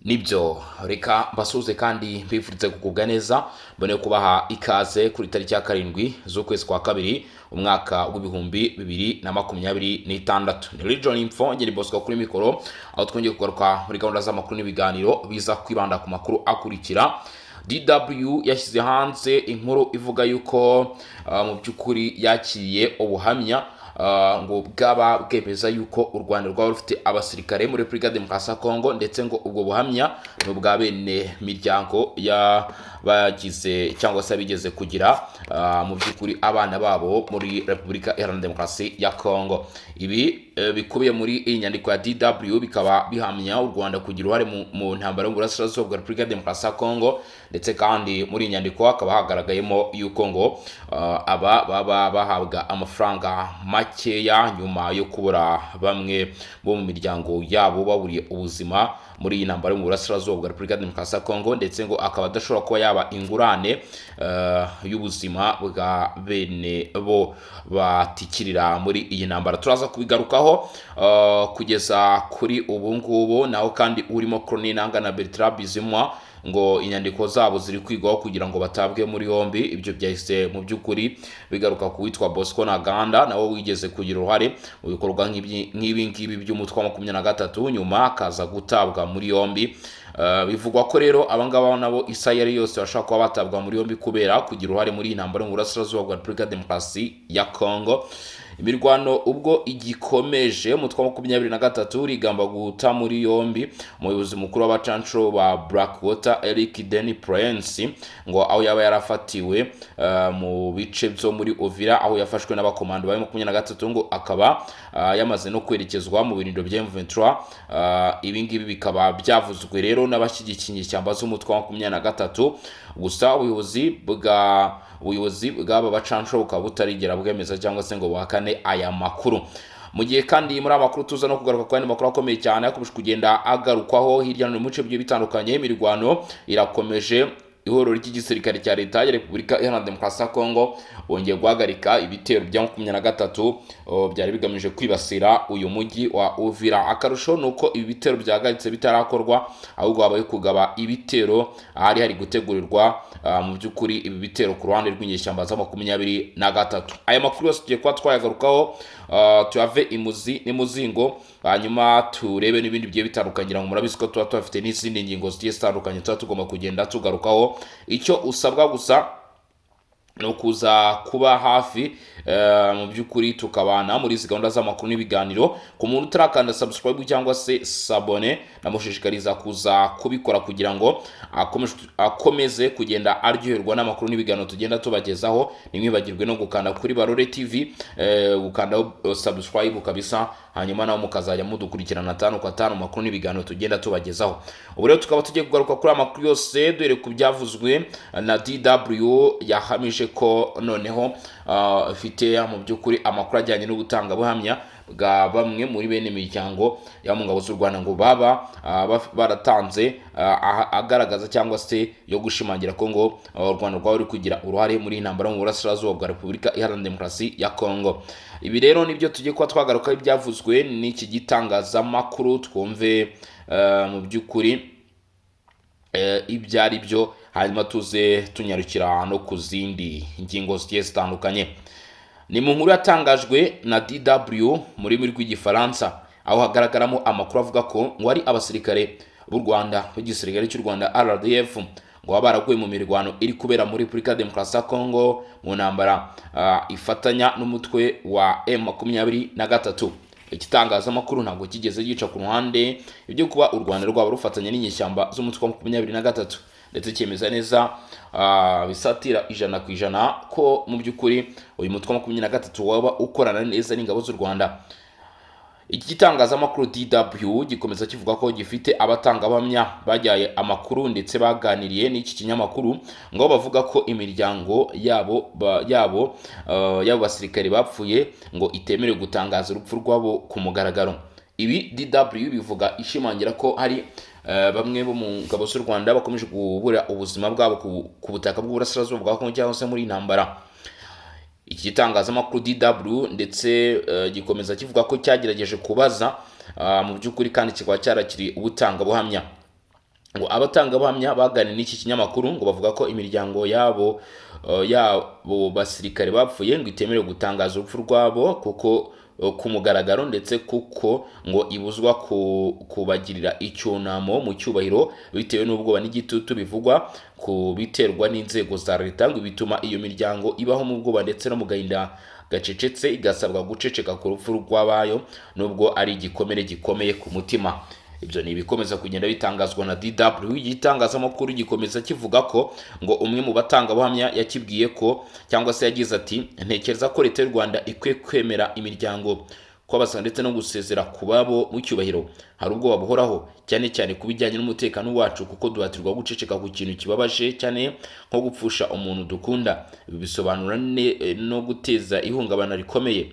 Nibyo, reka mbasuhuze kandi mbifurize kugubwa neza, mbone kubaha ikaze kuri tariki ya 7 z'ukwezi kwa kabiri, umwaka w'2026. Ni Region Info, ngeri Bosco kuri mikoro, aho twongeye kugaruka muri gahunda z'amakuru n'ibiganiro biza kwibanda ku makuru akurikira. DW yashyize hanze inkuru ivuga yuko mu by'ukuri yakiriye ubuhamya ngo bwaba bwemeza yuko u Rwanda rwaba rufite abasirikare muri Repubulika ya Demokarasi ya Kongo, ndetse ngo ubwo buhamya ni ubwa bene miryango y'abagize cyangwa se abigeze kugira mu by'ukuri abana babo muri Repubulika Iharanira Demokarasi ya Kongo. Ibi bikubiye muri iyi nyandiko ya DW bikaba bihamya u Rwanda kugira uruhare mu ntambara y'uburasirazuba bwa Repubulika ya Demokarasi ya Kongo. Ndetse kandi muri iyi nyandiko hakaba hagaragayemo yuko ngo aba baba bahabwa amafaranga makeya nyuma yo kubura bamwe bo mu miryango yabo baburiye ubuzima muri iyi ntambara yo mu burasirazuba bwa Repubulika ya Demokarasi ya Kongo, ndetse ngo akaba adashobora kuba yaba ingurane y'ubuzima bwa bene bo batikirira muri iyi ntambara. Turaza kubigarukaho kugeza kuri ubu ngubu. Naho kandi urimo Corneille Nangaa na Bertrand Bizimwa, ngo inyandiko zabo ziri kwigwaho kugira ngo batabwe muri yombi. Ibyo byahise mu by'ukuri bigaruka ku witwa Bosco Ntaganda, nawe wigeze kugira uruhare mu bikorwa nk'ibi ngibi by'umutwe wa 23, nyuma akaza gutabwa muri yombi. Bivugwa ko rero abangaba nabo isaha iyo ari yose bashobora kuba batabwa muri yombi kubera kugira uruhare muri iyi ntambara yo mu burasirazuba bwa Repubulika ya Demokarasi ya Kongo. Imirwano ubwo igikomeje, umutwe wa 23 urigamba guta muri yombi umuyobozi mukuru w'abacanshuro ba Blackwater, Eric Denny Prince, ngo aho yaba yarafatiwe mu bice byo muri Uvira, aho yafashwe n'abakomando ba 23, ngo akaba yamaze no kwerekezwa mu birindiro bya M23. Ibi ngibi bikaba byavuzwe rero n'abashyigikiye inyeshyamba z'umutwe wa 23. Gusa ubuyobozi bw'aba bacanshuro bukaba butarigera bwemeza cyangwa se ngo buhakane aya makuru. Mu gihe kandi muri aya makuru tuza no kugaruka ku yandi makuru akomeye cyane akomeje kugenda agarukwaho hirya no hino mu bice bigiye bitandukanye. Imirwano irakomeje. Ihuriro ry'igisirikare cya Leta ya Repubulika Iharanira Demokarasi ya Kongo bongeye guhagarika ibitero bya 23 byari bigamije kwibasira uyu mujyi wa Uvira. Akarusho ni uko ibi bitero byahagaritse bitarakorwa, ahubwo habaye kugaba ibitero ahari hari gutegurirwa mu by'ukuri ibi bitero ku ruhande rw'inyeshyamba za 23. Aya makuru yose tugiye kuba twayagarukaho, tuyave imuzi n'imuzingo, hanyuma turebe n'ibindi bigiye bitandukanye. Ngira ngo murabizi ko tuba tuhafite n'izindi ngingo zigiye zitandukanye tuba tugomba kugenda tugarukaho. Icyo usabwa gusa ni ukuza kuba hafi mu by'ukuri tukabana muri izi gahunda z'amakuru n'ibiganiro. Ku muntu utarakanda subscribe cyangwa se s'abonner, namushishikariza kuza kubikora kugira ngo akomeze kugenda aryoherwa n'amakuru n'ibiganiro tugenda tubagezaho. Ntimwibagirwe no gukanda kuri Barore TV, gukandaho subscribe kabisa, hanyuma nawe mukazajya mudukurikirana tanu kwa tanu mu makuru n'ibiganiro tugenda tubagezaho. Ubu rero tukaba tugiye kugaruka kuri aya makuru yose, duhere ku byavuzwe na DW yahamije ko noneho ifite mu by'ukuri amakuru ajyanye n'ubutangabuhamya bwa bamwe muri bene miryango yo mu ngabo z'u Rwanda, ngo baba baratanze agaragaza cyangwa se yo gushimangira ko ngo u Rwanda rwaba ruri kugira uruhare muri iyi ntambara yo mu burasirazuba bwa Repubulika Iharanira Demokarasi ya Kongo. Ibi rero nibyo tugiye kuba twagarukaho, ibyavuzwe n'iki gitangazamakuru, twumve mu by'ukuri ibyo ari byo, hanyuma tuze tunyarukira no ku zindi ngingo zigiye zitandukanye. Ni mu nkuru yatangajwe na DW mu rurimi rw'Igifaransa, aho hagaragaramo amakuru avuga ko ngo ari abasirikare b'u Rwanda, b'igisirikare cy'u Rwanda RDF, ngo baba baraguye mu mirwano iri kubera muri Repubulika ya Demokarasi ya Kongo mu ntambara ifatanya n'umutwe wa M23. Igitangazamakuru ntabwo kigeze gica ku ruhande ibyo kuba u Rwanda rwaba rufatanya n'inyeshyamba z'umutwe wa 23, ndetse cyemeza neza bisatira 100% ko mu by'ukuri uyu mutwe wa 23 waba ukorana neza n'ingabo z'u Rwanda. Iki gitangazamakuru DW gikomeza kivuga ko gifite abatangabuhamya bajyaye amakuru ndetse baganiriye n'iki kinyamakuru, ngo bavuga ko imiryango yabo basirikare bapfuye ngo itemerewe gutangaza urupfu rwabo ku mugaragaro. Ibi DW bivuga ishimangira ko hari bamwe bo mu ngabo z'u Rwanda bakomeje kubura ubuzima bwabo ku butaka bw'uburasirazuba bwa Kongo cyangwa se muri iyi ntambara. Iki gitangazamakuru DW ndetse gikomeza kivuga ko cyagerageje kubaza mu by'ukuri kandi kikaba cyarakiriye ubutangabuhamya. Ngo abatangabuhamya baganiriye n'iki kinyamakuru ngo bavuga ko imiryango yabo basirikare bapfuye ngo itemerewe gutangaza urupfu rwabo kuko ku mugaragaro, ndetse kuko ngo ibuzwa kubagirira icyunamo mu cyubahiro bitewe n'ubwoba n'igitutu bivugwa ku biterwa n'inzego za leta. Ngo bituma iyo miryango ibaho mu bwoba ndetse no mu gahinda gacecetse, igasabwa guceceka ku rupfu rw'abayo nubwo ari igikomere gikomeye ku mutima. Ibyo ni ibikomeza kugenda bitangazwa na DW. Igitangazamakuru gikomeza kivuga ko ngo umwe mu batangabuhamya yakibwiye ko, cyangwa se yagize ati: "Ntekereza ko leta y'u Rwanda ikwiye kwemera imiryango kwabasanga ndetse no gusezera ku babo mu cyubahiro. Hari ubwoba buhoraho, cyane cyane ku bijyanye n'umutekano wacu, kuko duhatirwa guceceka ku kintu kibabaje cyane nko gupfusha umuntu dukunda. Ibi bisobanura no guteza ihungabana rikomeye."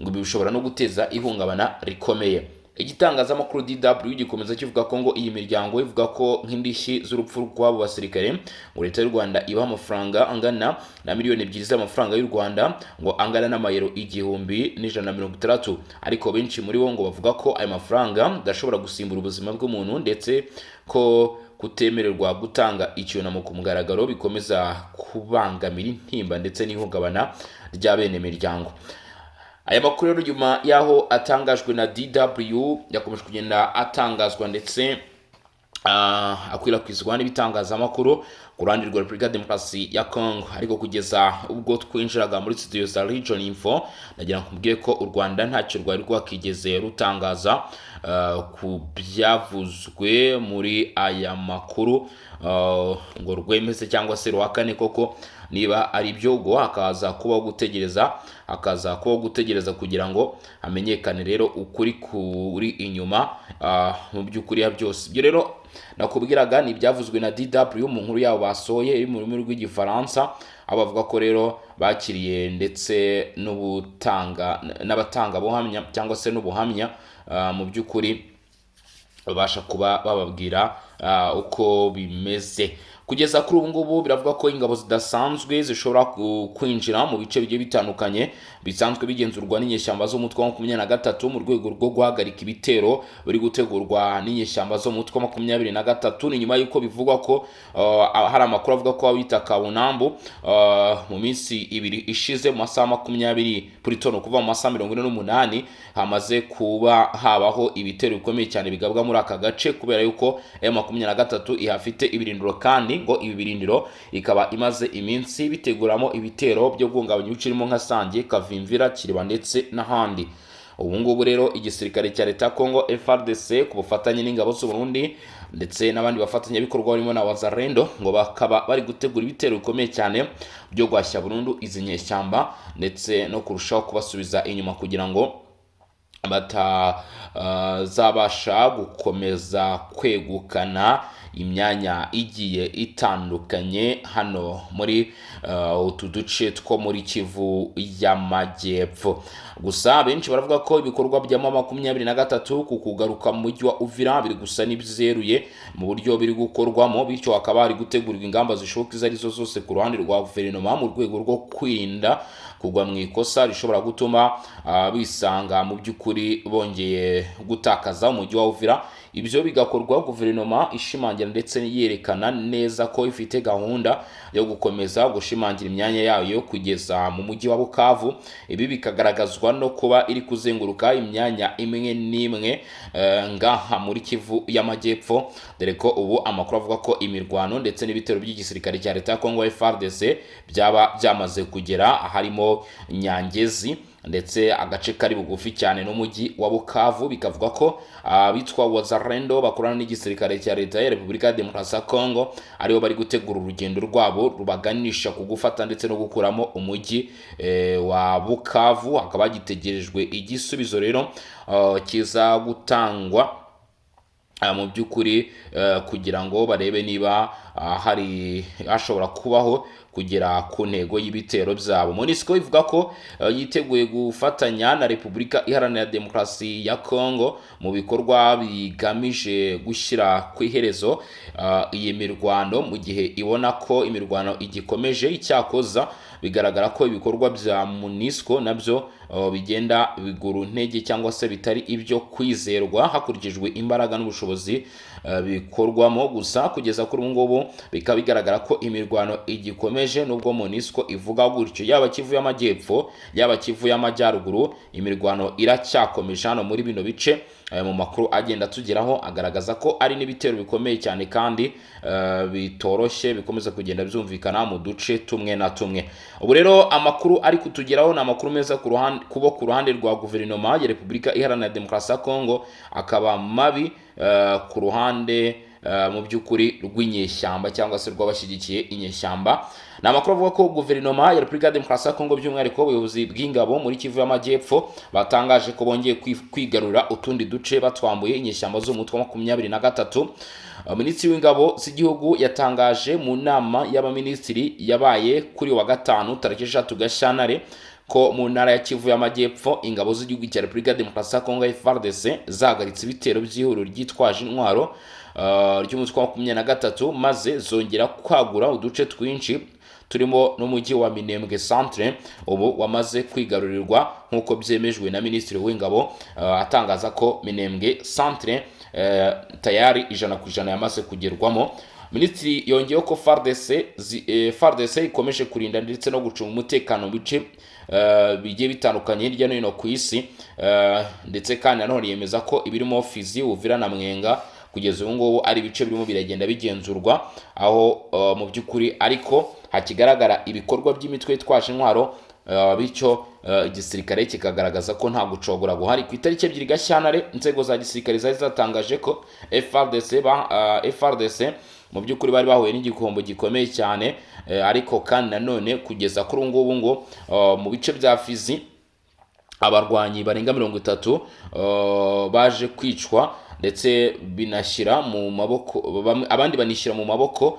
Ngo ibi bishobora no guteza ihungabana rikomeye. Igitangazamakuru DW gikomeza kivuga ko ngo iyi miryango ivuga ko nk'indishyi z'urupfu rw'abo basirikare, ngo leta y'u Rwanda ibaha amafaranga angana na 2 miliyoni z'amafaranga y'u Rwanda, ngo angana n'amayero 1160, ariko benshi muri bo ngo bavuga ko ayo mafaranga adashobora gusimbura ubuzima bw'umuntu, ndetse ko kutemererwa gutanga icyunamo ku mugaragaro bikomeza kubangamira intimba ndetse n'ihungabana rya bene miryango. Aya makuru rero, nyuma y'aho atangajwe na DW, yakomeje kugenda atangazwa ndetse akwirakwizwa n'ibitangazamakuru ku ruhande rwa Repubulika ya Demokarasi ya Congo. Ariko kugeza ubwo twinjiraga muri studio za Region Info, nagira ngo nkubwire ko u Rwanda ntacyo rwari rwakigeze rutangaza ku byavuzwe muri aya makuru, ngo rwemeze cyangwa se ruhakane koko niba ari byo. Ubwo hakaza kubaho gutegereza kugira ngo hamenyekane rero ukuri kuri inyuma mu by'ukuri ya byose. Ibyo rero nakubwiraga ni ibyavuzwe na DW mu nkuru yabo basohoye iri mu rurimi rw'Igifaransa, aho bavuga ko rero bakiriye ndetse n'ubutanga n'abatangabuhamya cyangwa se n'ubuhamya, mu by'ukuri babasha kuba bababwira uko bimeze. Kugeza kuri ubu ngubu biravuga ko ingabo zidasanzwe zishobora kwinjira mu bice bigiye bitandukanye bisanzwe bigenzurwa n'inyeshyamba z'umutwe wa 23 mu rwego rwo guhagarika ibitero biri gutegurwa n'inyeshyamba zo mu mutwe wa 23. Ni nyuma y'uko bivugwa ko hari amakuru avuga ko abita Kabunambu mu minsi 2 ishize, mu masaha 20 puritono, kuva mu masaha 48, hamaze kuba habaho ibitero bikomeye cyane bigabwa muri aka gace, kubera yuko M23 ihafite ibirindiro, kandi ngo ibi birindiro ikaba imaze iminsi biteguramo ibitero byo guhungabanya ibice birimo nka Sange, Kavimvira, Kiriba ndetse n'ahandi. Ubu ngubu rero igisirikare cya leta ya Congo FARDC, ku bufatanye n'ingabo z'u Burundi ndetse n'abandi bafatanyabikorwa barimo na Wazalendo, ngo bakaba bari gutegura ibitero bikomeye cyane byo guhashya burundu izi nyeshyamba ndetse no kurushaho kubasubiza inyuma kugira ngo batazabasha gukomeza kwegukana imyanya igiye itandukanye hano muri utu duce two muri Kivu y'Amajyepfo. Gusa benshi baravuga ko ibikorwa bya 23 ku kugaruka mu mujyi wa Uvira biri gusa n'ibyeruye mu buryo biri gukorwamo, bityo hakaba hari gutegurwa ingamba zishoboka izo arizo zose ku ruhande rwa guverinoma mu rwego rwo kwirinda kugwa mu ikosa rishobora gutuma bisanga mu by'ukuri bongeye gutakaza umujyi wa Uvira. Ibyo bigakorwa guverinoma ishimangira ndetse yerekana neza ko ifite gahunda yo gukomeza gushimangira imyanya yayo kugeza mu mujyi wa Bukavu. Ibi bikagaragazwa no kuba iri kuzenguruka imyanya imwe n'imwe ngaha muri Kivu y'Amajyepfo, dore ko ubu amakuru avuga ko imirwano ndetse n'ibitero by'igisirikare cya leta ya Congo FARDC byaba byamaze kugera harimo Nyangezi ndetse agace kari bugufi cyane n'umujyi wa Bukavu. Bikavuga ko abitwa Wazalendo bakorana n'igisirikare cya leta ya Repubulika ya Demokarasi ya Congo aribo bari gutegura urugendo rwabo rubaganisha ku gufata ndetse no gukuramo umujyi wa Bukavu. Hakaba hagitegerejwe igisubizo rero kiza gutangwa mu by'ukuri kugira ngo barebe niba hari hashobora kubaho kugera ku ntego y'ibitero byabo. MONUSCO ivuga ko yiteguye gufatanya na Repubulika Iharanira Demokarasi ya Congo mu bikorwa bigamije gushyira ku iherezo iyi mirwano, mu gihe ibona ko imirwano igikomeje. Icyakoza bigaragara ko ibikorwa bya MONUSCO nabyo bigenda biguru ntege cyangwa se bitari ibyo kwizerwa hakurikijwe imbaraga n'ubushobozi bikorwamo. Gusa kugeza kuri ubu ngubu bikaba bigaragara ko imirwano igikomeje, nubwo MONUSCO ivuga gutyo. Yaba Kivu y'Amajyepfo, yaba Kivu y'Amajyaruguru, imirwano iracyakomeje hano muri bino bice. Mu makuru agenda atugeraho agaragaza ko ari n'ibitero bikomeye cyane kandi bitoroshye bikomeza kugenda byumvikana mu duce tumwe na tumwe. Ubu rero amakuru ari kutugeraho ni amakuru meza ku ruhande kubo ku ruhande rwa guverinoma ya Repubulika Iharanira Demokarasi ya Kongo, akaba mabi ku ruhande mu by'ukuri rw'inyeshyamba cyangwa se rw'abashyigikiye inyeshyamba. Ni amakuru avuga ko guverinoma ya Repubulika ya Demokarasi ya Kongo, by'umwihariko ubuyobozi bw'ingabo muri Kivu y'Amajyepfo, batangaje ko bongeye kwigarurira utundi duce batwambuye inyeshyamba z'umutwe wa 23. Minisitiri w'ingabo z'igihugu yatangaje mu nama y'abaminisitiri yabaye kuri wa gatanu tariki 3 Gashyantare ko mu ntara ya Kivu y'Amajyepfo ingabo z'igihugu cya Repubulika ya Demokarasi ya Kongo, FARDC, zahagaritse ibitero by'ihuriro ryitwaje intwaro ry'umutwe wa 23, maze zongera kwagura uduce twinshi turimo n'umujyi wa Minembwe Centre ubu wamaze kwigarurirwa, nk'uko byemejwe na minisitiri w'ingabo, atangaza ko Minembwe Centre tayari 100% yamaze kugerwamo. Minisitiri yongeyeho ko FARDC ikomeje kurinda ndetse no gucunga umutekano mu bice bigiye bitandukanye hirya no hino ku isi, ndetse kandi nanone yemeza ko ibirimo Fizi, Uvira na Mwenga kugeza ubu ngubu ari ibice birimo biragenda bigenzurwa, aho mu by'ukuri ariko hakigaragara ibikorwa by'imitwe yitwaje intwaro, bityo igisirikare kikagaragaza ko nta gucogora guhari. Ku itariki 2 Gashyantare inzego za gisirikare zari zatangaje ko FARDC mu by'ukuri bari bahuye n'igihombo gikomeye cyane, ariko kandi nanone kugeza kuri ubu ngubu ngo mu bice bya Fizi abarwanyi barenga 30 baje kwicwa, ndetse binashyira mu maboko abandi banishyira mu maboko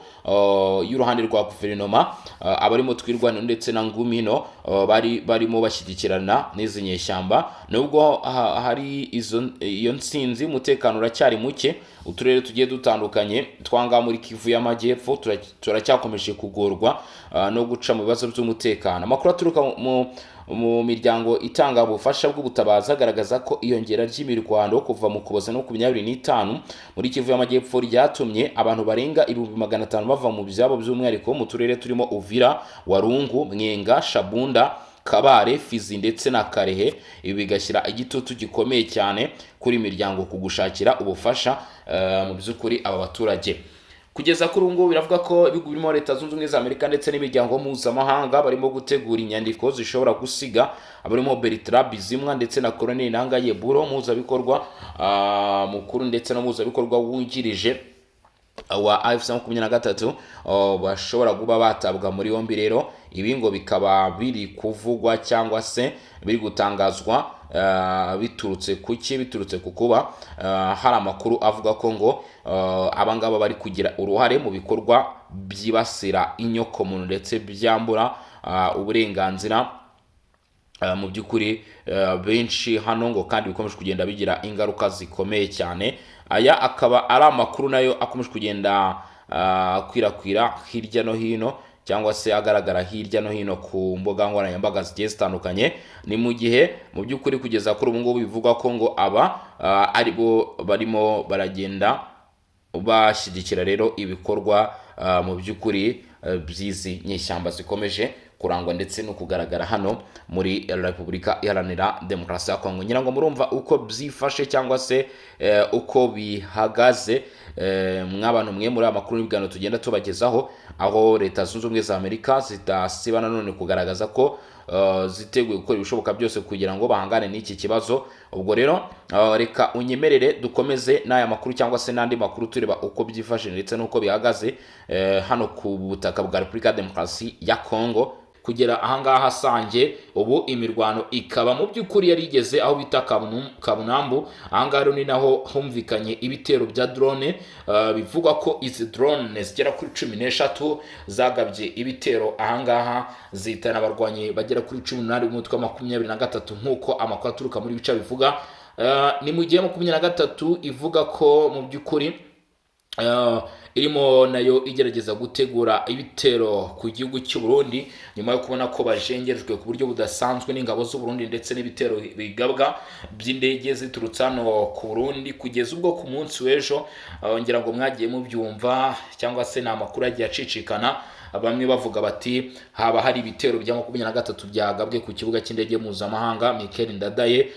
y'uruhande rwa guverinoma, abarimo Twirwaneho ndetse na Ngumino, bari barimo bashyigikirana n'izi nyeshyamba. Nubwo hari iyo ntsinzi, umutekano uracyari muke. Uturere tugiye dutandukanye twanga muri Kivu y'Amajyepfo turacyakomeje kugorwa no guca mu bibazo by'umutekano. Amakuru aturuka mu miryango itanga ubufasha bw'ubutabazi agaragaza ko iyongera ry'imirwano kuva mu Kuboza no 25 muri Kivu y'Amajyepfo ryatumye abantu barenga 500,000 bava mu byabo, by'umwihariko mu turere turimo Uvira, Warungu, Mwenga, Shabunda, Kabare, Fizi ndetse na Karehe. Ibi bigashyira igitutu gikomeye cyane kuri miryango kugushakira ubufasha mu by'ukuri aba baturage. Kugeza kuri ubu ngubu biravuga ko ibihugu birimo Leta Zunze Ubumwe za Amerika ndetse n'imiryango mpuzamahanga barimo gutegura inyandiko zishobora gusiga abarimo Bertrand Bizimwa ndetse na Colonel Nanga Yeburo, mpuzabikorwa mukuru ndetse n'umuhuzabikorwa wungirije wa AFC 23, bashobora kuba batabwa muri yombi. Rero ibi ngo bikaba biri kuvugwa cyangwa se biri gutangazwa biturutse kuki? Biturutse ku kuba hari amakuru avuga ko ngo abangaba bari kugira uruhare mu bikorwa byibasira inyokomuntu ndetse byambura uburenganzira mu by'ukuri benshi hano, ngo kandi bikomeje kugenda bigira ingaruka zikomeye cyane. Aya akaba ari amakuru nayo akomeje kugenda akwirakwira hirya no hino cyangwa se agaragara hirya no hino ku mbuga nkoranyambaga zigiye zitandukanye. Ni mu gihe mu by'ukuri kugeza kuri ubu ngubu bivugwa ko ngo aba ari bo barimo baragenda bashyigikira rero ibikorwa mu by'ukuri by'izi nyeshyamba zikomeje kurangwa ndetse no kugaragara hano muri Repubulika Iharanira Demokarasi ya Kongo. Ngira ngo murumva uko byifashe cyangwa se uko bihagaze, mw'abantu mwe, muri aya makuru n'ibiganiro tugenda tubagezaho, aho Leta Zunze Ubumwe za Amerika zidasiba nanone kugaragaza ko ziteguye gukora ibishoboka byose kugira ngo bahangane n'iki kibazo. Ubwo rero reka unyemerere dukomeze n'aya makuru cyangwa se n'andi makuru, tureba uko byifashe ndetse n'uko bihagaze hano ku butaka bwa Repubulika ya Demokarasi ya Kongo. kugera ahangaha Sange. Ubu imirwano ikaba mu by'ukuri yari igeze aho bita Kabunambu. Ahangaha rero ni naho humvikanye ibitero bya drone, bivugwa ko izi drone zigera kuri 13 zagabye ibitero ahangaha, zihitana abarwanyi bagera kuri 18 b'umutwe wa 23, nk'uko amakuru aturuka muri bice bivuga. Ni mu gihe 23 ivuga ko mu by'ukuri irimo nayo igerageza gutegura ibitero ku gihugu cy'u Burundi, nyuma yo kubona ko bajengerejwe ku buryo budasanzwe n'ingabo z'u Burundi ndetse n'ibitero bigabwa by'indege ziturutse hano ku Burundi, kugeza ubwo ku munsi w'ejo, ngira ngo mwagiye mubyumva cyangwa se ni amakuru agiye acicikana, bamwe bavuga bati haba hari ibitero bya 23 byagabwe ku kibuga cy'indege mpuzamahanga Michael Ndadaye,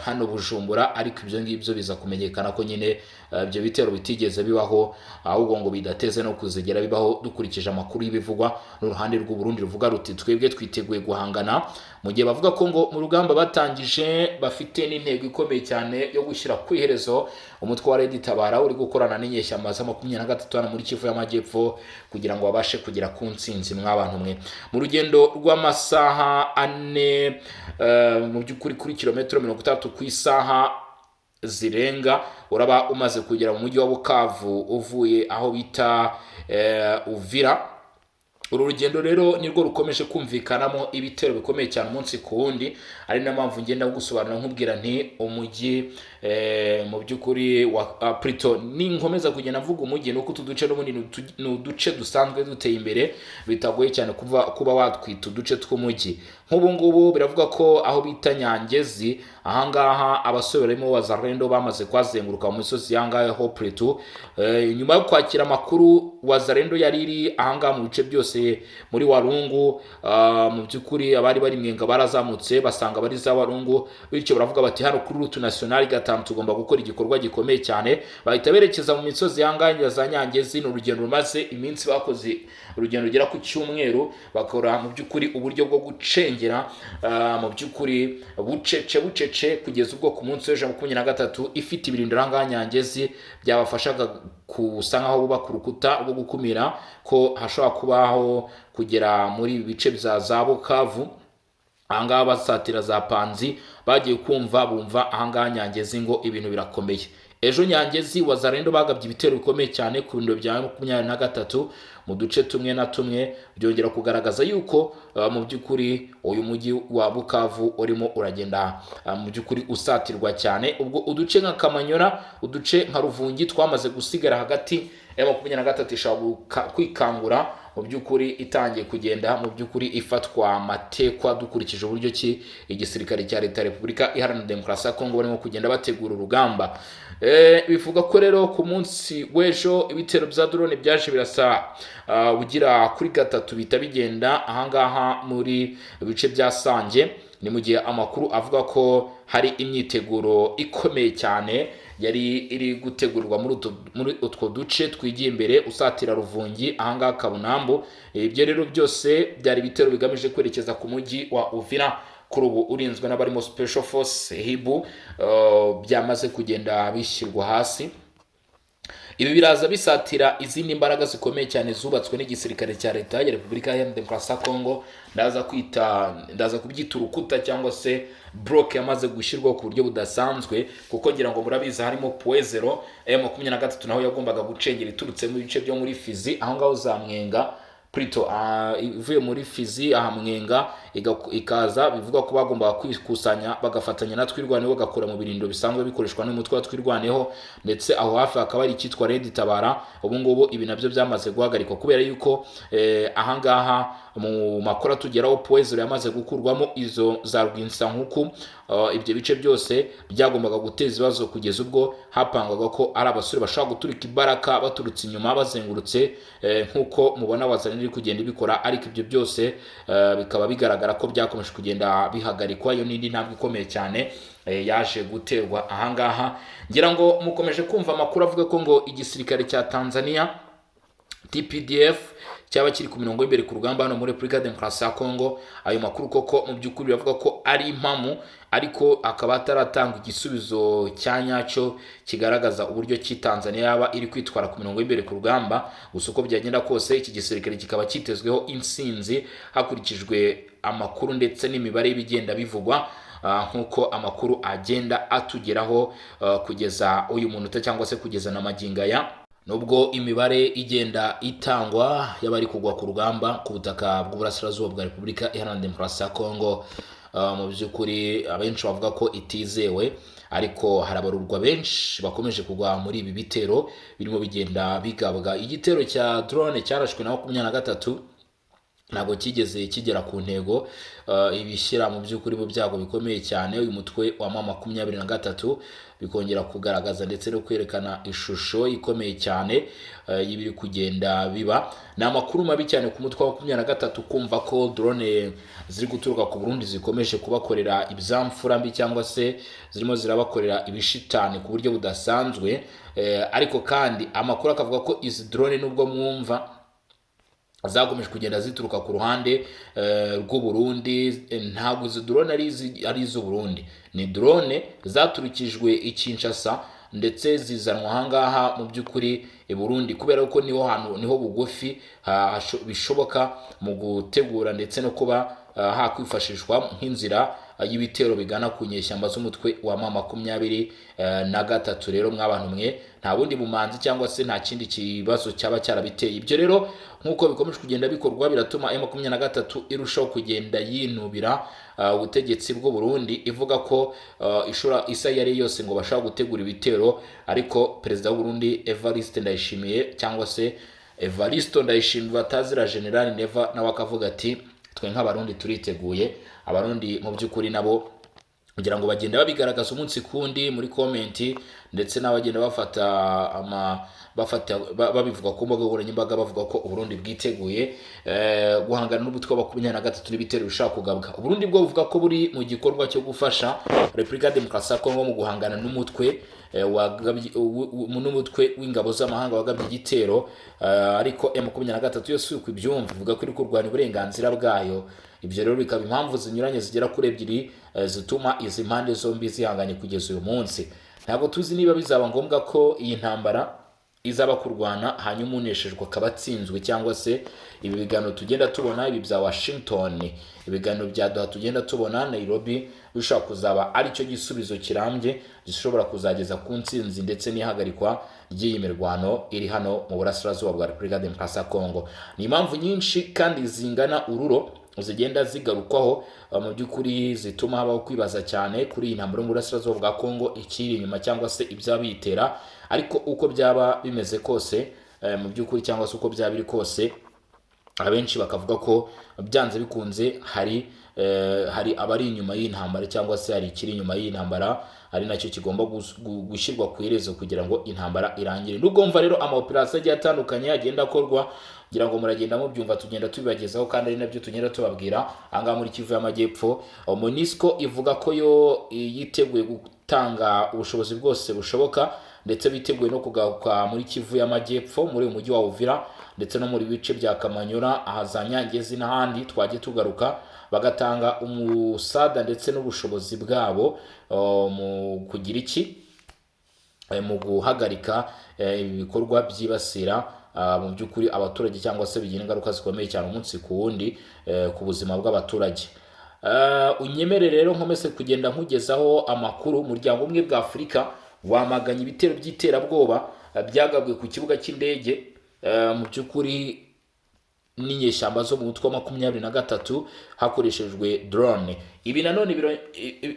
hano Bujumbura. Ariko ibyo ngibyo biza kumenyekana ko nyine ibyo bitero bitigeze bibaho, ahubwo ngo bidateze no kuzigera bibaho, dukurikije amakuru y'ibivugwa n'uruhande rw'u Burundi ruvuga ruti twebwe twiteguye guhangana, mu gihe bavuga ko ngo mu rugamba batangije bafite n'intego ikomeye cyane yo gushyira ku iherezo umutwe wa Red Tabara uri gukorana n'inyeshyamba za 23 hano muri Kivu y'Amajyepfo, kugira ngo babashe kugera ku ntsinzi. Mw'abantu mwe, mu rugendo rw'amasaha 4, mu by'ukuri kuri kilometero 60 ku isaha zirenga, uraba umaze kugera mu mujyi wa Bukavu uvuye aho bita Uvira. Uru rugendo rero nirwo rukomeje kumvikanamo ibitero bikomeye cyane umunsi ku wundi, ari nayo mpamvu ngenda gusobanura nkubwira nti umujyi, mu by'ukuri wa Prito, ninkomeza kugenda mvuga umujyi, nuko utu duce n'ubundi ni uduce dusanzwe duteye imbere, bitagoye cyane kuba watwita uduce tw'umujyi. Nk'ubu ngubu biravuga ko aho bita Nyangezi, ahangaha abasore barimo Wazalendo bamaze kuhazenguruka mu misozi y'ahangaha ho Prito, nyuma yo kwakira amakuru Wazalendo yari iri ahangaha mu bice byose muri Warungu. Mu by'ukuri abari bari Mwenga barazamutse basanga bari za Warungu, bityo baravuga bati hano kuri route nationale 5 tugomba gukora igikorwa gikomeye cyane. Bahita berekeza mu misozi y'ahangaha za Nyangezi. Ni urugendo rumaze iminsi bakoze, urugendo rugera ku cyumweru, bakora mu by'ukuri uburyo bwo gucengera, mu by'ukuri bucece bucece, kugeza ubwo ku munsi w'ejo 23 ifite ibirindiro ahangaha Nyangezi byabafashaga kusa nkaho bubaka urukuta rwo gukumira ko hashobora kubaho kugera muri ibi bice bya za Bukavu ahangaha basatira za Panzi. Bagiye kumva bumva ahangaha Nyangezi ngo ibintu birakomeye. Ejo Nyangezi Wazalendo bagabye ibitero bikomeye cyane ku biro bya 23 mu duce tumwe na tumwe, byongera kugaragaza yuko mu by'ukuri uyu mujyi wa Bukavu urimo uragenda, mu by'ukuri usatirwa cyane. Ubwo uduce nka Kamanyora, uduce nka Ruvungi twamaze gusigara hagati ya 23, ishobora kwikangura mu by'ukuri itangiye kugenda mu by'ukuri ifatwa amatekwa, dukurikije uburyo ki igisirikare cya Leta ya Repubulika Iharanira Demokarasi ya Kongo barimo kugenda bategura urugamba. Bivuga ko rero ku munsi w'ejo ibitero bya drone byaje birasa, ugira kuri gatatu bihita bigenda ahangaha muri bice bya Sange. Ni mu gihe amakuru avuga ko hari imyiteguro ikomeye cyane yari iri gutegurwa muri utwo duce twigiye imbere usatira Ruvungi ahangaha Kabunambu. Ibyo rero byose byari ibitero bigamije kwerekeza ku mujyi wa Uvira, kuri ubu urinzwe n'abarimo Special Force Hibu, byamaze kugenda bishyirwa hasi. Ibi biraza bisatira izindi mbaraga zikomeye cyane zubatswe n'igisirikare cya Leta ya Repubulika Iharanira Demokarasi ya Kongo. Ndaza kubyita urukuta cyangwa se bloc yamaze gushyirwaho ku buryo budasanzwe, kuko ngira ngo murabizi harimo Point Zéro M23, naho yagombaga gucengera iturutse mu bice byo muri Fizi aho ngaho za Mwenga, Plutôt ivuye muri Fizi aha Mwenga ikaza. Bivuga ko bagombaga kwikusanya bagafatanya na Twirwaneho, bagakora mu birindiro bisanzwe bikoreshwa n'umutwe wa Twirwaneho, ndetse aho hafi hakaba hari icyitwa Red Tabara. Ubu ngubu ibi nabyo byamaze guhagarikwa kubera yuko ahangaha mu makuru atugeraho Point Zéro yamaze gukurwamo izo za Rwinsankuku. Ibyo bice byose byagombaga guteza ibibazo, kugeza ubwo hapangwaga ko ari abasore bashobora guturika ibaraka baturutse inyuma bazengurutse, nk'uko mubona Wazalendo iri kugenda ibikora. Ariko ibyo byose bikaba bigaragara ko byakomeje kugenda bihagarikwa. Iyo n'indi ntambwe ikomeye cyane yaje guterwa ahangaha. Ngira ngo mukomeje kumva amakuru avuga ko ngo igisirikare cya Tanzania TPDF cyaba kiri ku mirongo y'imbere ku rugamba hano muri Repubulika ya Demokarasi ya Kongo. Ayo makuru koko mu by'ukuri biravuga ko ari impamo, ariko Ariko akaba ataratanga igisubizo cya nyacyo kigaragaza uburyo ki Tanzania yaba iri kwitwara ku mirongo y'imbere ku rugamba. Gusa uko byagenda kose, iki gisirikare kikaba cyitezweho intsinzi hakurikijwe amakuru ndetse n'imibare y'ibigenda bivugwa, nk'uko amakuru agenda atugeraho kugeza uyu munota cyangwa se kugeza na magingo aya. Nubwo imibare igenda itangwa y'abari kugwa ku rugamba ku butaka bw'uburasirazuba bwa Repubulika Iharanira Demokarasi ya Kongo, mu by'ukuri abenshi bavuga ko itizewe, ariko harabarurwa benshi bakomeje kugwa muri ibi bitero birimo bigenda bigabwa. Igitero cya drone cyarashwe na 23 ntabwo kigeze kigera ku ntego, ibishyira mu by'ukuri mu byago bikomeye cyane uyu mutwe wa M23, bikongera kugaragaza ndetse no kwerekana ishusho ikomeye cyane y'ibiri kugenda biba. Ni amakuru mabi cyane ku mutwe wa 23 kumva ko drone ziri guturuka ku Burundi zikomeje kubakorera ibyamfura mbi cyangwa se zirimo zirabakorera ibishitani ku buryo budasanzwe. Ariko kandi amakuru akavuga ko izi drone, nubwo mwumva zakomeje kugenda zituruka ku ruhande rw'u Burundi, ntabwo izi drone ari iz'u Burundi. Ni drone zaturukijwe i Kinshasa ndetse zizanwa ahangaha mu by'ukuri i Burundi, kubera ko niho hantu niho bugufi bishoboka mu gutegura ndetse no kuba hakwifashishwa nk'inzira y'ibitero bigana ku nyeshyamba z'umutwe wa M23. Rero mw'abantu mwe, nta bundi bumanzi cyangwa se nta kindi kibazo cyaba cyarabiteye. Ibyo rero nk'uko bikomeje kugenda bikorwa, biratuma M23 irushaho kugenda yinubira ubutegetsi bw'u Burundi, ivuga ko ishobora isa iyo ari yose ngo bashobora gutegura ibitero. Ariko perezida w'u Burundi Evariste Ndayishimiye, cyangwa se Evaristo Ndayishimiye batazira General Neva, nawe akavuga ati: "Twe nk'Abarundi turiteguye." Abarundi mu by'ukuri nabo kugira ngo bagenda babigaragaza umunsi kundi muri comment, ndetse n'abagenda bafata ama bafata babivuga ku mbuga nkoranyambaga, bavuga ko Uburundi bwiteguye guhangana n'umutwe wa 23 n'ibitero bishobora kugabwa. Uburundi bwo buvuga ko buri mu gikorwa cyo gufasha Repubulika ya Demokarasi ya Kongo mu guhangana n'umutwe n'umutwe w'ingabo z'amahanga wagabye igitero, ariko M23 yo si uko ibyumva, ivuga ko iri kurwanya uburenganzira bwayo. Ibyo rero bikaba impamvu zinyuranye zigera kuri ebyiri zituma izi mpande zombi zihanganye kugeza uyu munsi. Ntabwo tuzi niba bizaba ngombwa ko iyi ntambara izaba kurwana hanyuma uneshejwe akaba atsinzwe, cyangwa se ibi biganiro tugenda tubona, ibi bya Washington, ibiganiro bya Doha tugenda tubona Nairobi, bishobora kuzaba aricyo gisubizo kirambye gishobora kuzageza ku ntsinzi ndetse n'ihagarikwa ry'iyi mirwano iri hano mu burasirazuba bwa Repubulika ya Demokarasi ya Kongo. Ni impamvu nyinshi kandi zingana ururo zigenda zigarukwaho, mu by'ukuri zituma habaho kwibaza cyane kuri iyi ntambara yo mu burasirazuba bwa Kongo, ikiri inyuma cyangwa se ibyaba biyitera. Ariko uko byaba bimeze kose, mu by'ukuri, cyangwa se uko byaba biri kose, abenshi bakavuga ko byanze bikunze hari abari inyuma y'intambara cyangwa se hari ikiri inyuma y'intambara, ari nacyo kigomba gushyirwa ku iherezo kugira ngo intambara irangire. Nubwo mva rero ama operasiyo agiye atandukanye agenda akorwa, kugira ngo muragenda mubyumva, tugenda tubibagezaho kandi ari nabyo tugenda tubabwira ahangaha muri Kivu y'Amajyepfo. MONUSCO ivuga ko yo yiteguye gutanga ubushobozi bwose bushoboka, ndetse biteguye no kugaruka muri Kivu y'Amajyepfo, muri uyu mujyi wa Uvira ndetse no muri bice bya Kamanyura, aha za Nyangezi n'ahandi twagiye tugaruka, bagatanga umusada ndetse n'ubushobozi bwabo mu kugira iki, mu guhagarika ibi bikorwa byibasira mu by'ukuri abaturage cyangwa se bigira ingaruka zikomeye cyane umunsi ku wundi ku buzima bw'abaturage. Unyemere rero nkomeze kugenda nkugezaho amakuru. Umuryango Umwe bwa Afurika wamaganye ibitero by'iterabwoba byagabwe ku kibuga cy'indege mu by'ukuri n'inyeshyamba zo mu mutwe wa 23 hakoreshejwe drone. Ibi nanone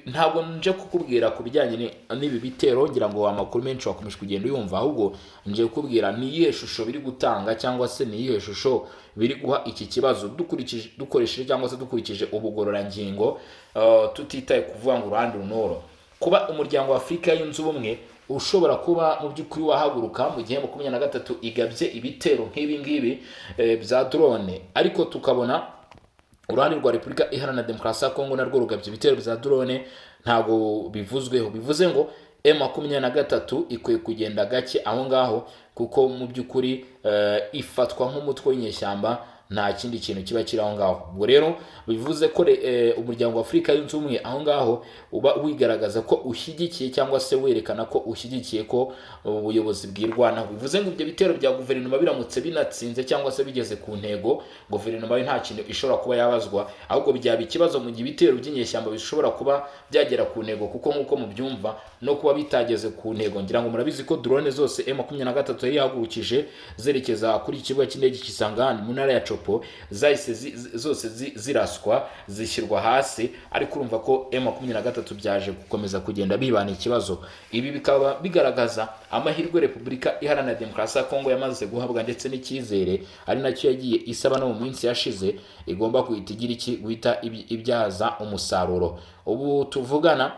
ntabwo nje kukubwira ku bijyanye n'ibi bitero, ngira ngo amakuru menshi wakomeje kugenda uyumva. Ahubwo nje kukubwira ni iyihe shusho biri gutanga cyangwa se ni iyihe shusho biri guha iki kibazo, dukurikije, dukoresheje cyangwa se dukurikije ubugororangingo, tutitaye kuvuga ngo uruhande runoro. Kuba Umuryango wa Afurika Yunze Ubumwe ushobora kuba mu by'ukuri wahaguruka mu gihe 23 igabye ibitero nk'ibi ngibi bya drone, ariko tukabona uruhande rwa Repubulika Iharanira Demokarasi ya Kongo narwo rugabye ibitero bya drone ntabwo bivuzweho, bivuze ngo M23 ikwiye kugenda gake aho ngaho, kuko mu by'ukuri ifatwa nk'umutwe w'inyeshyamba Nta kindi kintu kiba kiri aho ngaho. Ubwo rero bivuze ko Umuryango wa Afurika Yunze Ubumwe aho ngaho uba wigaragaza ko ushyigikiye, cyangwa se werekana ko ushyigikiye ko ubuyobozi bwirwanaho. Bivuze ngo ibyo bitero bya guverinoma biramutse binatsinze cyangwa se bigeze ku ntego, guverinoma yo nta kintu ishobora kuba yabazwa. Ahubwo byaba ikibazo mu gihe ibitero by'inyeshyamba bishobora kuba byagera ku ntego, kuko nk'uko mubyumva, no kuba bitageze ku ntego, ngira ngo murabizi ko drone zose M23 yari yahagurukije zerekeza kuri iki kibuga cy'indege Kisangani mu ntara ya Tshopo zahise zose ziraswa, zishyirwa hasi. Ariko urumva ko M23 byaje gukomeza kugenda bibana ikibazo. Ibi bikaba bigaragaza amahirwe Repubulika Iharanira Demokarasi ya Kongo yamaze guhabwa ndetse n'icyizere, ari nacyo yagiye isaba no mu minsi yashize, igomba guhita igira iki, guhita ibyaza umusaruro. Ubu tuvugana,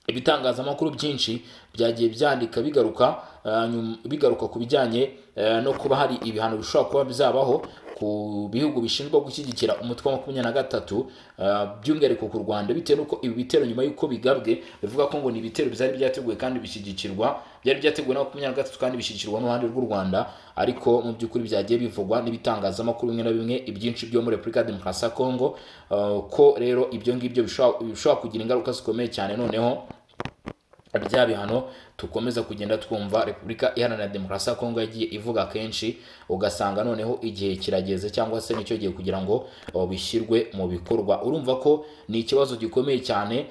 ibitangazamakuru byinshi byagiye byandika bigaruka ku bijyanye no kuba hari ibihano bishobora kuba bizabaho ku bihugu bishinzwe gushyigikira umutwe wa 23, by'umwihariko ku Rwanda, bitewe n'uko ibi bitero nyuma y'uko bigabwe bivuga ko ngo ni ibitero byari byateguwe kandi bishyigikirwa, byari byateguwe na 23 kandi bishyigikirwa n'uruhande rw'u Rwanda. Ariko mu by'ukuri byagiye bivugwa n'ibitangazamakuru bimwe na bimwe, ibyinshi byo muri Repubulika ya Demokarasi ya Kongo, ko rero ibyo ngibyo bishobora kugira ingaruka zikomeye cyane. Noneho bya bihano tukomeza kugenda twumva Repubulika Iharanira Demokarasi ya Kongo yagiye ivuga kenshi, ugasanga noneho igihe kirageze, cyangwa se nicyo gihe kugira ngo bishyirwe mu bikorwa. Urumva ko ni ikibazo gikomeye cyane,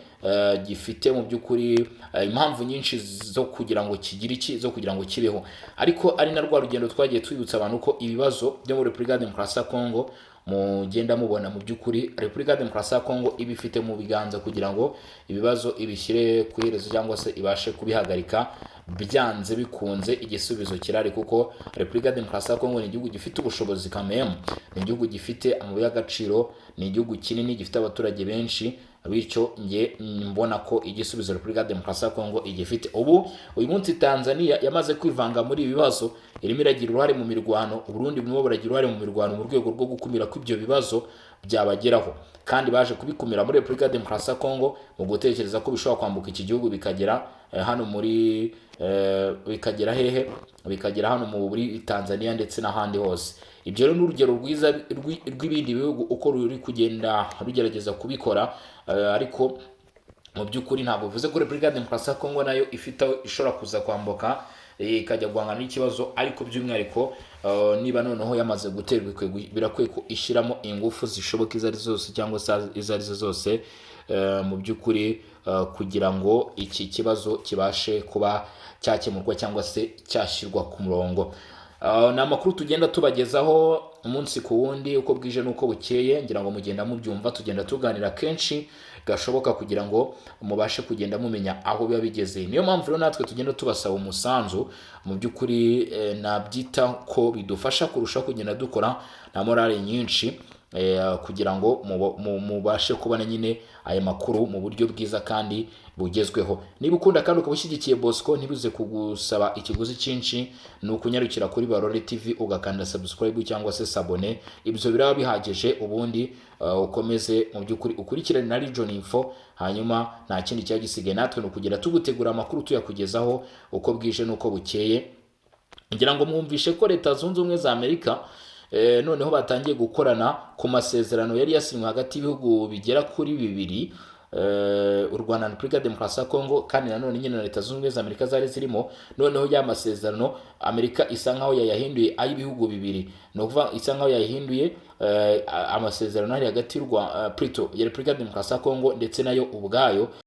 gifite mu by'ukuri impamvu nyinshi zo kugira ngo kigire iki, zo kugira ngo kibeho. Ariko ari na rwa rugendo twagiye twibutsa abantu ko ibibazo byo muri Repubulika ya Demokarasi ya Kongo mugenda mubona, mu by'ukuri Repubulika ya Demokarasi ya Kongo ibifite mu biganza kugira ngo ibibazo ibishyire ku iherezo cyangwa se ibashe kubihagarika. Byanze bikunze igisubizo kirari, kuko Repubulika ya Demokarasi ya Kongo ni igihugu gifite ubushobozi kameme, ni igihugu gifite amabuye y'agaciro, ni igihugu kinini gifite abaturage benshi. Bityo nge mbona ko igisubizo Repubulika ya Demokarasi ya Kongo igifite. Ubu uyu munsi Tanzania yamaze kwivanga muri ibi bibazo, irimo iragira uruhare mu mirwano. Uburundi burimo buragira uruhare mu mirwano mu rwego rwo gukumira ko ibyo bibazo byabageraho, kandi baje kubikumira muri Repubulika ya Demokarasi ya Kongo mu gutekereza ko bishobora kwambuka iki gihugu bikagera hano muri bikagera hehe, bikagera hano muri Tanzania ndetse n'ahandi hose. Ibyo rero ni urugero rwiza rw'ibindi bihugu uko ruri kugenda rugerageza kubikora. Ariko mu by'ukuri ntabwo bivuze ko Repubulika ya Demokarasi ya Kongo nayo ifite aho ishobora kuza kwambuka ikajya guhangana n'ikibazo. Ariko by'umwihariko, niba noneho yamaze guterwa, birakwiye ko ishyiramo ingufu zishoboka izo ari zo zose cyangwa se izo ari zo zose, mu by'ukuri kugira ngo iki kibazo kibashe kuba cyakemurwa cyangwa se cyashyirwa ku murongo. Ni amakuru tugenda tubagezaho umunsi ku wundi, uko bwije n'uko bukeye. Ngira ngo mugenda mubyumva, tugenda tuganira kenshi gashoboka kugira ngo mubashe kugenda mumenya aho biba bigeze. Niyo mpamvu rero natwe tugenda tubasaba umusanzu. Mu by'ukuri nabyita ko bidufasha kurushaho kugenda dukora na morale nyinshi, kugira ngo mubashe kubona nyine aya makuru mu buryo bwiza kandi bugezweho. Niba ukunda kandi ukaba ushyigikiye Bosco, ntibuze kugusaba ikiguzi cyinshi, ni ukunyarukira kuri Barore TV ugakanda subscribe cyangwa se s'abonner. Ibyo biraba bihagije. Ubundi ukomeze mu by'ukuri ukurikirane na Region Info. Hanyuma nta kindi cyaba gisigaye, natwe ni ukugenda tugutegura amakuru, tuyakugezaho uko bwije n'uko bukeye. Ngira ngo mwumvishe ko Leta Zunze Ubumwe za Amerika noneho batangiye gukorana ku masezerano yari yasinywe hagati y'ibihugu bigera kuri bibiri, u Rwanda na Repubulika ya Demokarasi ya Kongo, kandi nanone nyine na Leta Zunze Ubumwe za Amerika zari zirimo. Noneho ya masezerano Amerika isa nkaho yayahinduye ay'ibihugu bibiri, ni ukuvuga isa nkaho yayahinduye amasezerano ari hagati y'u Rwanda, plutôt ya Repubulika ya Demokarasi ya Kongo ndetse nayo ubwayo.